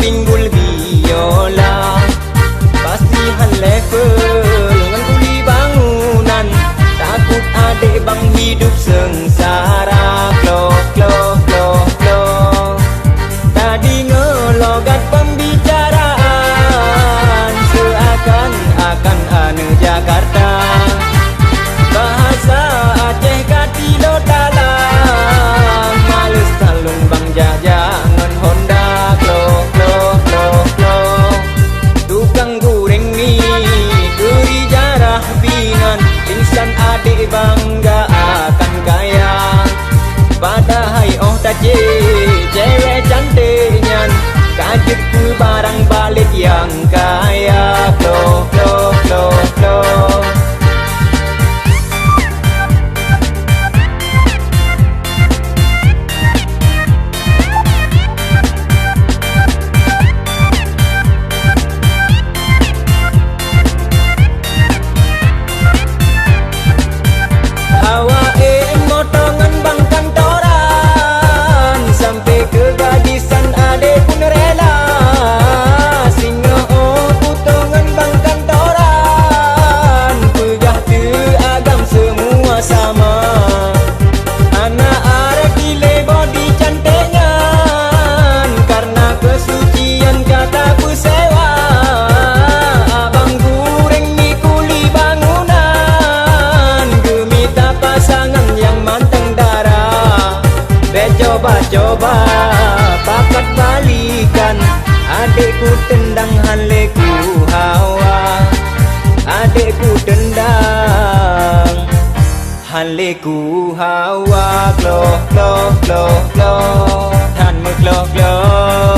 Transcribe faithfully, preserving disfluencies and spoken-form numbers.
Pinggul biola, pasti han level ngon kuli bangunan. Takot adék bang hidup seungsara. Kloh, kloh, kloh, kloh. Tadeungoe logat pembicaraan, seuakan-akan aneuk Jakarta. Bahasa Aceh ka tilo dalam, males talôn bang jak-jak ngon Honda. Kloh, kloh, kloh, kloh. Tukang gureng mi keuri jarah binan, insan adék bangga akan kaya. Padahai óh tacék cewek cantik nyan, ka jeuet keu barang balét nyang kaya. Kloh, kloh, kloh, kloh. Hawa ék moto ngon bang kantoran, sampai keu gadis san adék pun rela. Singoh óh putôh ngon bang kantoran, peugah teuh agam seumua sama. Hana arti lé bodi canték nyan, karna keusucian ka tapeusewa. Abang gureng mi kuli bangunan, geumita pasangan nyang mantong dara. Bék coba-coba pakat balikan, adék kutendang han lé kuhawa. Adék kutendang han lé kuhawa. Kloh, kloh, kloh, kloh, han meukloh-kloh.